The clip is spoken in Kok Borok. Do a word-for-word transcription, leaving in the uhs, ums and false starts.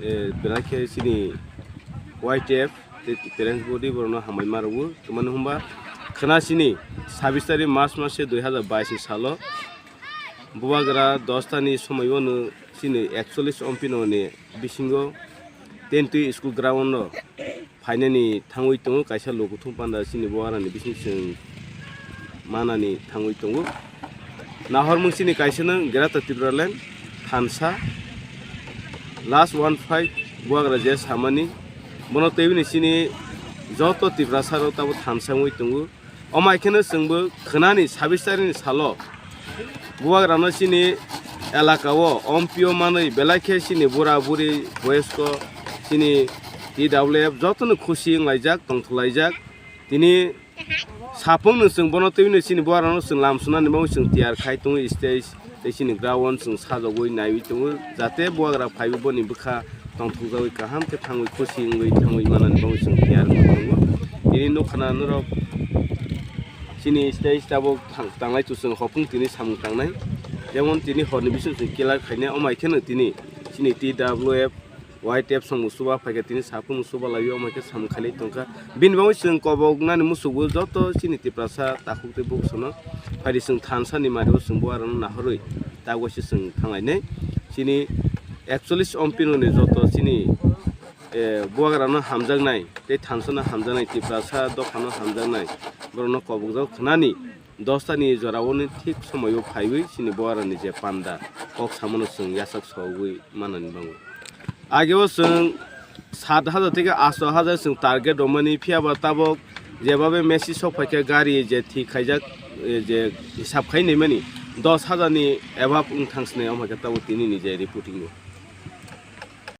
Eh, belai khe chini Y T F tei parents body borokno hambai ma rwo. Tamani hwnba khwna chini sabis tarik March mase dui hazar bais ni salo bubagra dos ta ni somoi o no chini ekchollish ompino ni bisingo ten twi school ground o phainani thangwi tongo, kaisa lokuthum panda chini bubagrani bising chwng manani thangwi tongo. Nahormung chini kaisa no Greater Tipraland thansa last one five bubagra je samani, bono twiwi ni chini joto Tiprasa rok tabo thansa wngwi tongo. Omo hai kheno chwngbo khwnani sabis tarik ni salo bubagrano chini elaka o ompio manwi belai khe chini bura buri boyosko chini T W F jotono khusi wnglaijak, tongthokjak. Tini saphangno chwng bono twiwi chini bubagrano chwng lam sunani bagwi chwng tiyar khai tongo stage. Tei chini ground chwng sajagwi naiwi tongo, jate bubagra phaiwi boni bwkha tongthokjagwi kaham khe thangwi khusi wngwi thangwi manani bagwi chwng tiyar wngwi tongo. Tini nukha na norok chini stage tabuk thang-, tanglai chwng hopung tini samung tangnai, jemon tini horni bising chwng clear khainai, omo hai kheno tini chini T W F Y T F song musuba phaikha, tini saphang musuba laio, omo khe samung khailai tongkha. Bini bagwi chwng koboknani musugo joto chini Tiprasa takhuk tei bukusono phaidi chwng thansa ni mario chwng bubagrano nahorwi tagwaisa chwng thanglainai. Chini ekchollish ompino ni joto chini, eh, bubagrano hamjaknai tei thansano hamjaknai, Tiprasa dophano hamjaknai, borokno kobokjak khwnani dos ta ni jora o ni thik somoio phaiwi chini bubagrani je panda kok samano chwng yachak sogwi manani bagwi. Ageo chwng sat hajar theke asto hajar chwng target rwmani, phiyaba tabuk jebabe message sok phaikha gari je thik khaijak, eh, je hisab khai naimani dos hajar ni above wng thang sinai, omo khe tabuk tini ni je reporting o.